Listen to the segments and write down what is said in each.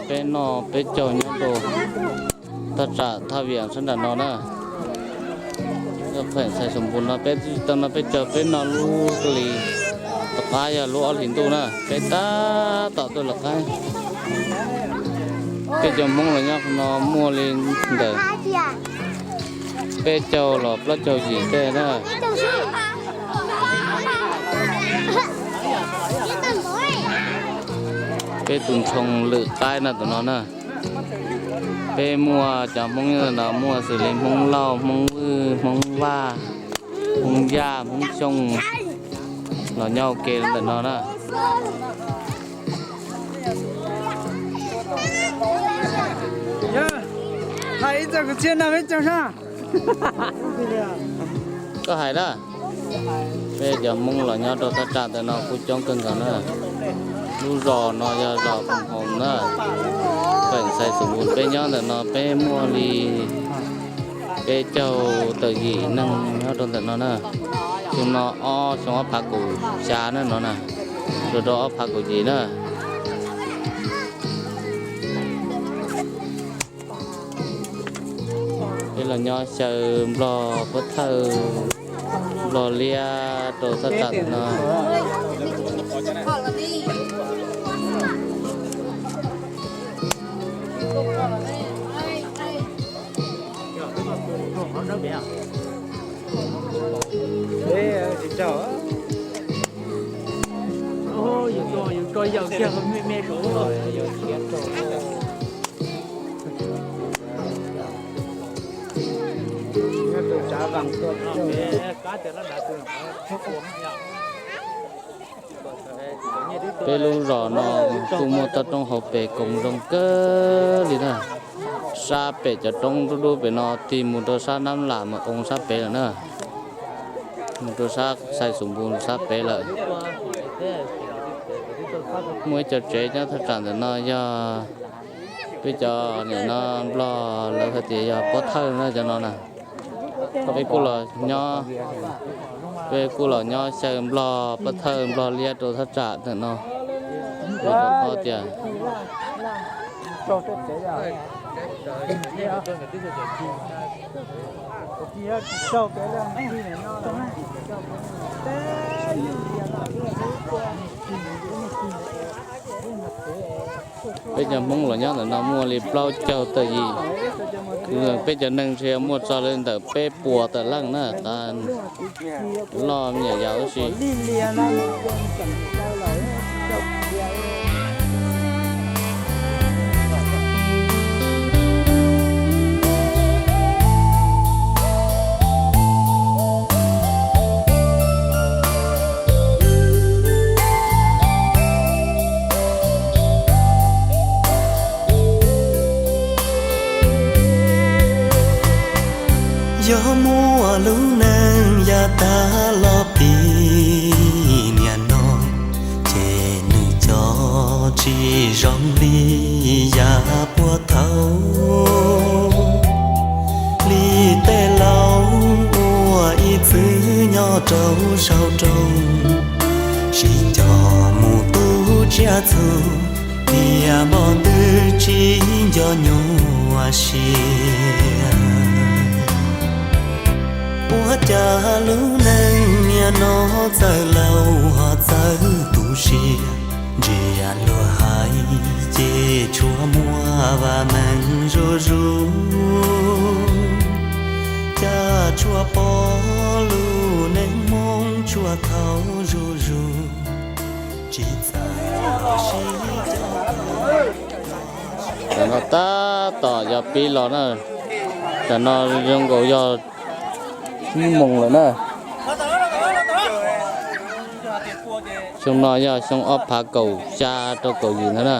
Peb noj peb caug nyob rau thaj tsam Thaj Viam sab nram no na. Kheem Xais Xoom Npus no peb tsis tau noj peb caug, peb noj lub hli tom qab yog lub ob hlis ntuj na, peb tab tom tuaj lawv qaib. Peb cov Hmoob los nyob qhov no muaj li ntawm peb caug los plaub caug yim tej na. Peb tus ntshoo lwm qaib no tom no na. Peb muaj cov Hmoob nyob ntawm no muaj xws li Hmoob Lauj, Hmoob Vwj, Hmoob Vaj, Hmoob Yaj, Hmoob Xyooj los nyob ua ke ntawm no na. Koj hais na, peb cov Hmoob los nyob rau thaj tsam ntawm no kuj coob kawg nkaus na. Lub zos no yog zos Phoos Hoos na, Kheem Xais Xoom Npus, peb nyob ntawm no peb muaj li peb caug tawm yim neeg nyob rau ntawm no na. Xyoo no ob, xyoo ob phav kaum xya na no na, rau rau ob phav kaum yim na. Peb los nyob xyaw nplog pob thawj, nplog liab rau thaj tsam no. Peb lub zos no kuj muaj toj roob hauv pes koom zoo kawg li na. Sab pem cov roob dub dub pem no tig mus rau sab Nab Lam mas oo sab pem lawm na, mus rau sab Xais Xoom Npus sab pem lawm. Muaj ib co tsev nyob thaj tsam ntawm no yog peb cov niam no nplog lawv hais tias yog pob thawj na cov no na. Peb kuj los nyob, peb kuj los nyob xyaw nplog pob thawj nplog liab rau thaj tsam ntawm no. Rau qhov tias peb cov Hmoob los nyob ntawm no muaj li plaub caug tawm yim. Peb cov neeg ntshe muaj txog li ntawm peb puas tawm leej na, loj me nyuam yaus tab sis yog muaj lub neej yav tag los pib niaj no, ces nws cov tsis zoo li yav puag thaum ub. Li tej laus uas ib txwm nyob rau saum roob, sib cog mus tu tsiaj txhu, tiam npoj ntws tsis nco nyuaj siab. Ua cas lub neej niaj no txawv laus ho txawv tu siab, ntsia luag hais ces tshuav muaj vam meej zuj zus, cas tshuav pom lub neej Hmoob tshuav thaum zuj zus, tsis txawj sib cog. Tam no tab tom yog pib los na, tam no zoo nkaus yog ib moos lawm na. Xyoo no yog xyoo ob phav kaum xya rau kaum yim ntawd na.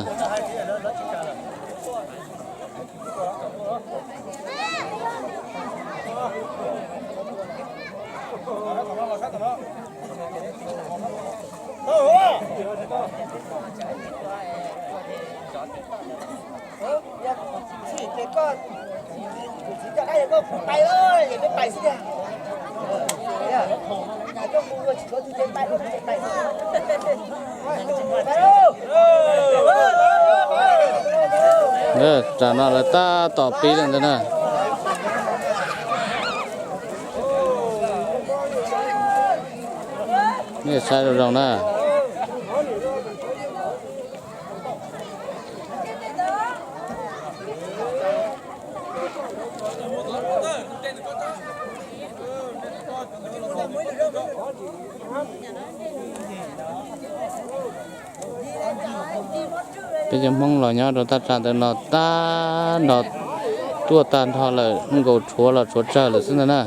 Tam no lawv tab tom pib lawm ntag na. Nej saib zoo zoo na. Peb cov Hmoob los nyob rau thaj tsam ntawm no tag nrho, tuaj tag nrho lawm, nkaus tshuav los tshuav tsawg lawm xwb ntag na.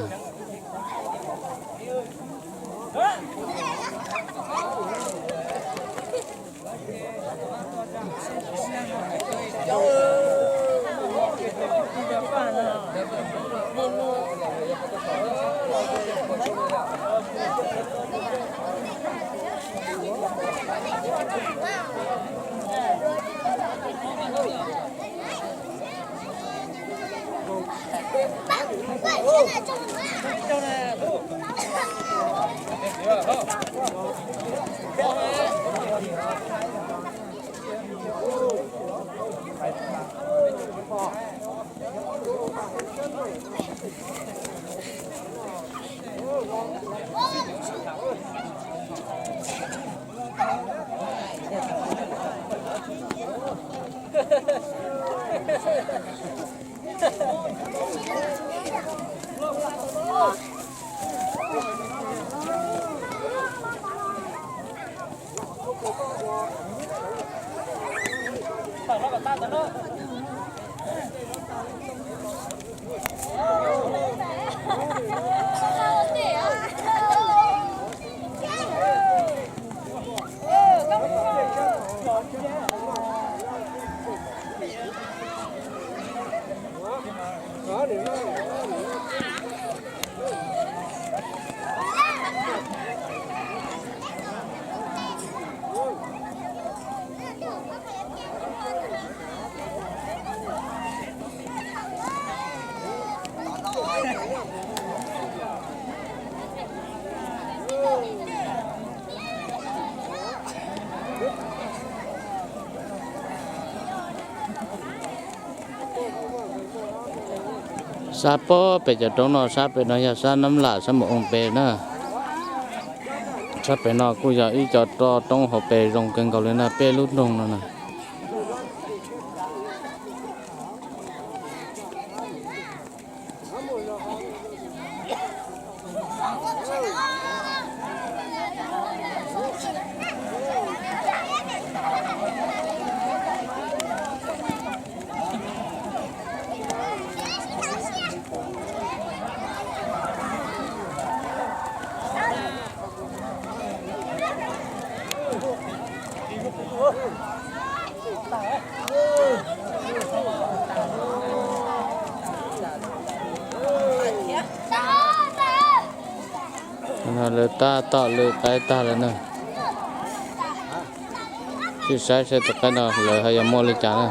Sab pob pem cov roob no, sab pem no yog sab Nab Lam, sab mus oo pem na. Sab pem no kuj yog ib co roj roob hauv pes zoo kawg nkaus li na, peb lub nroog no na. Lawv tab tom lwm qaib tag lawm na. Sim saib seb tus qaib no lawv ho yuav muaj li cas na.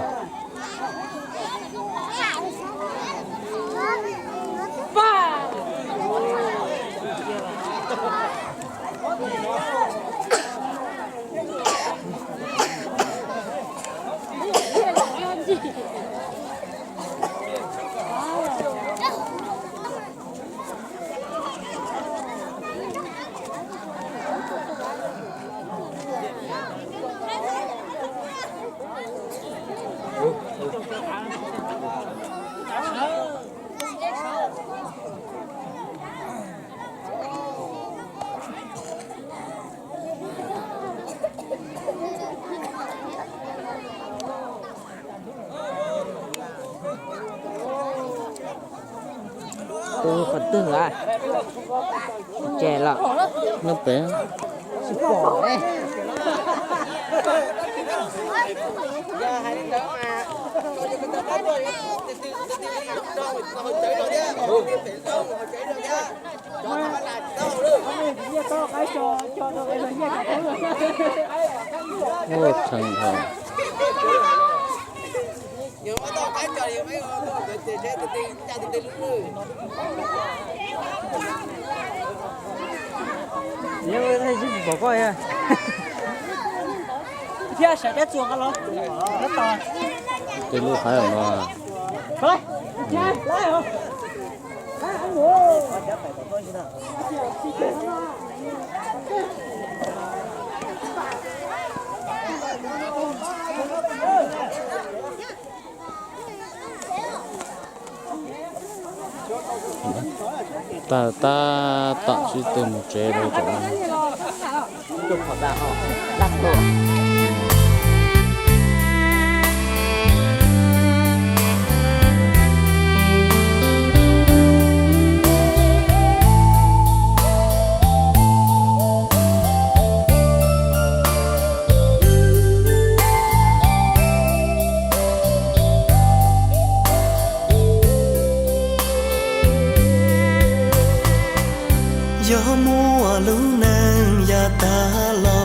Qhov twg a? Ces los, no pem. Tsis pom ne. Ua tseeb dhau. Thiab sawv dab txuas nqa los, nqa tos. Lub hav no. Tab, tab tom sib tw mus tsev lawm. Yog muaj lub neej yav tag los